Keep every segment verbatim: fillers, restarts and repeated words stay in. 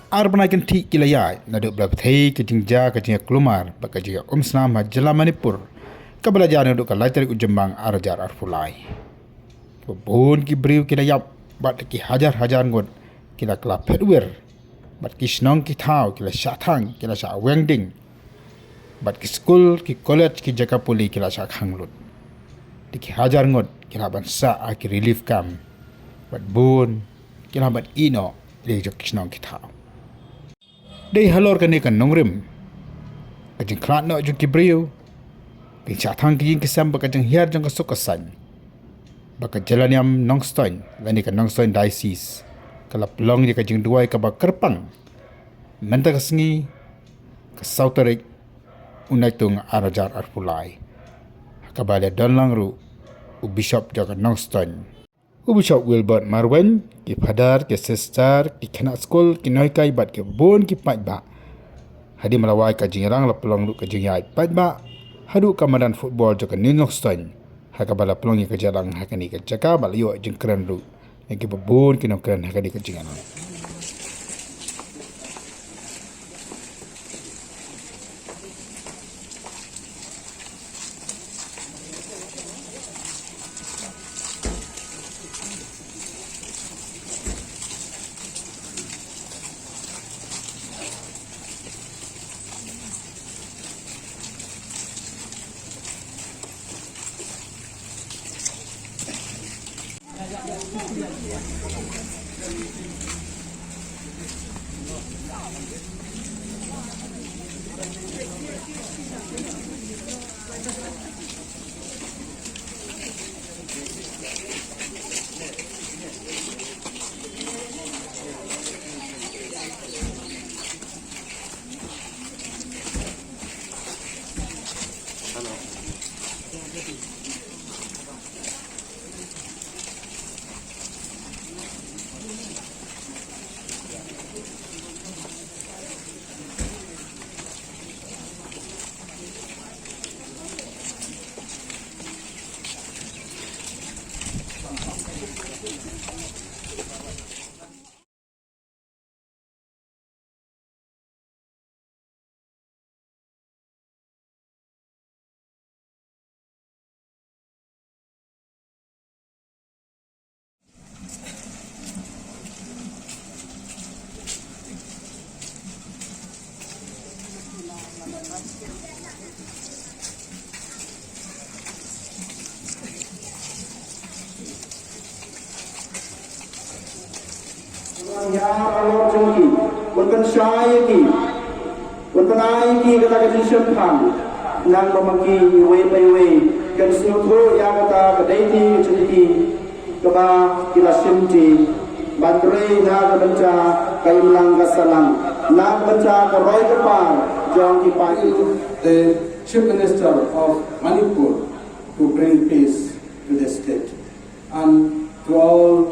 Ar bnai kynthih ki la ïaid naduh ba la pynthei ka jingjia ka jingïakulmar bad ka jingïaumsnam ha jylla Manipur, kaba la jia naduh ka lai tarik u Jymmang ar hajar arphew lai. Bun ki briew ki la ïap bad ki hajar hajar ngut ki la kylla phet wir, bad ki shnong ki thaw ki la shah thang, ki la shah weng ding, bad ki skul, ki college, ki jaka pule ki la shah khang lut. Te ki hajar ngut ki la ban sah ha ki relief camp, bad bun ki la ban ïeh noh ïa ki jong ki shnong ki thaw. Dei halor kane ka nongrim, ka jingkhlad noh jong ki briew, ka jingshah thang ki ïing ki sem bad ka jinghiar jong ka suk ka saiñ, ba ka jylla niam Nongstoiñ lane ka Nongstoiñ Diocese ka la pynlong ïa ka jingduwai kaba kyrpang mynta ka sngi, ka saw tarik u Naitung ar hajar arphew lai, ha kaba la don lang ruh u Bishop jong ka Nongstoiñ, u Bishop Wilbert Marwein, ki phadar, ki sister, ki khynnah skul, ki nonghikai bad ki bun ki paidbah. Hadien ba la wai ka jingïalang la pynlong ruh ka jingïaid paidbah haduh ka madan football jong ka Nongstoiñ, ha kaba la pynlong ïa ka jingïalang ha kane ka jaka bad la ïoh jingkren ruh ïa kiba bun ki nongkren ha kane ka jingïalang. Wan ïar halor jong ki, wan pynshai ïa ki, wan pynai ïa ki kata ka jingshemphang, khnang ba ma ki iwei pa iwei kin sngewthuh ïa kata ka dei ka jingkyrkhu kaba ki la shim ti, ban trei na ka bynta ka imlang ka sahlang, na ka bynta ka roi ka par jong ki paid. The Chief Minister of Manipur to bring peace to the state, and to all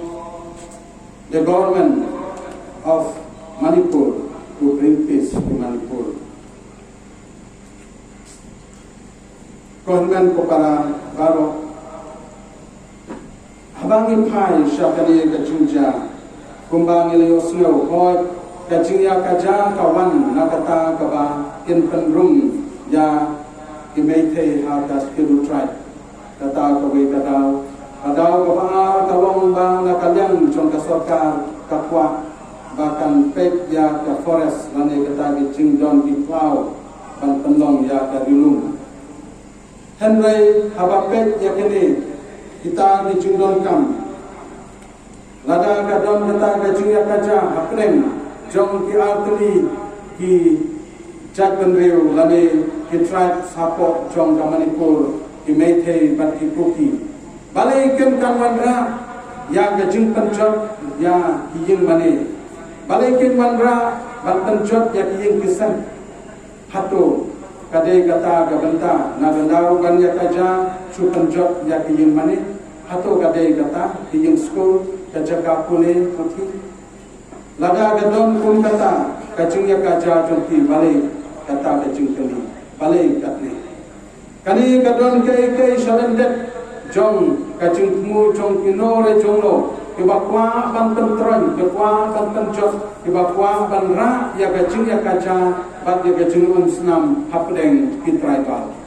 the government of Manipur to bring peace to Manipur. Government ko para baroh, haba ngi phai sha kane ka jingjia, kumba ngi la ïohsngew, hooid, ka jingïakajia ka wan na kata kaba kin pynrung ïa ki Meitei ha ka Scheduled Tribe. Kata kawei ka daw, ka daw kaba ar ka long ba na ka liang jong ka sorkar ka kwah ba kan peit ïa ka forest lane kata ki jingdon ki khlaw ban pynlong ïa ka ri lum. Hynrei haba peit ïa kine kita ki jingdonkam, lada ka don kata ka jingïakajia hapdeng jong ki artylli ki jaitbynriew lane ki tribes hapoh jong ka Manipur, ki Meitei bad ki Kuki, balei kin kan wanrah ïa ka jingpynjot ïa ki ïing mane? Balei kin wanrah ban pynjot ïa ki ïing ki sem? Hato ka dei kata ka bynta na ka daw ban ïakajia shu pynjot ïa ki ïing mane? Hato ka dei kata ki ïing skul, ka jaka pule puthi? Lada ka don kum kata ka jingïakajia jong ki, balei kata ka jingkylli? Balei katne? Kane ka don kaei kaei sha lyndet jong ka jingthmu jong kino re jong no kiba kwah ban pyntroiñ, kiba kwah ban pynjot, kiba kwah ban rah ïa ka jingïakajia bad ïa ka jingumsnam hapdeng ki tribal.